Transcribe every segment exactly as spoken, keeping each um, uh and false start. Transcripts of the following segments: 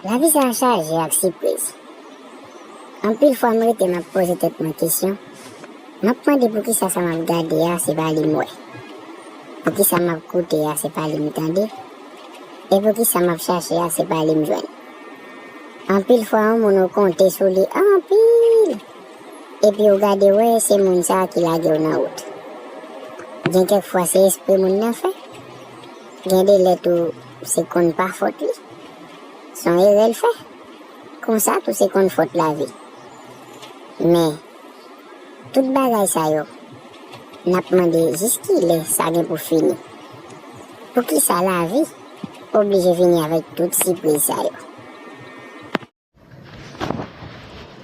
Lavi sa a chaje ak sipriz. Anpil fwa m rete m ap poze tèt mwen kesyon. M ap mande poukisa sa m ap gade a se pa li m wè. Poukisa m ap koute a se pa li m tande. E poukisa m ap chache a se pa li m jwenn. Anpil fwa yon moun ou konte sou li anpil. Epi ou gade wè se moun sa a ki lage w nan wout. Gen kèk fwa se espre moun nan fè. Gen de lè tou se konn pa fòt li. Se yon erè l fè. Konsa tou se konn fòt lavi. Men, tout bagay sa yo, n ap mande jiskilè sa gen pou fini? Poukisa lavi oblije vini avèk tout sipriz sa yo?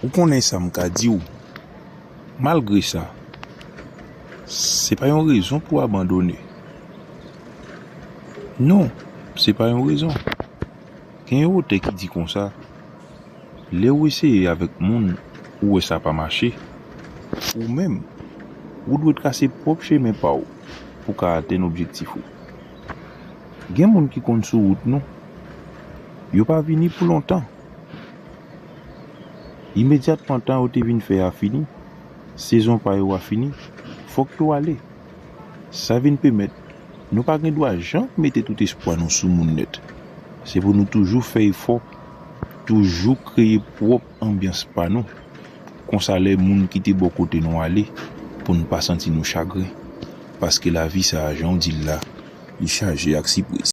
Ou konnen sa m ka di w. Malgre sa, se pa yon rezon pou abandone. Non, se pa yon rezon. Gen yon otè ki di konsa, lè w eseye avèk moun ou wè sa pa mache, ou menm, ou dwe trase pwòp chemen pa w pou w ka atenn objektif ou. Gen moun ki konn sou wout nou, yo pa vini pou lontan. Imedyatman tan yo te vin fè a fini, sezon pa yo a fini, fòk yo ale. Sa vin pèmèt nou pa gen dwa janm mete tout espwa nou sou moun nèt. Se pou nou toujou fè efò, toujou kreye pwòp anbyans pa nou. Konsa lè moun ki te bò kote nou ale, pou n pa santi nou chagren. Paske lavi sa a, jan w di l la, li chaje ak sipriz.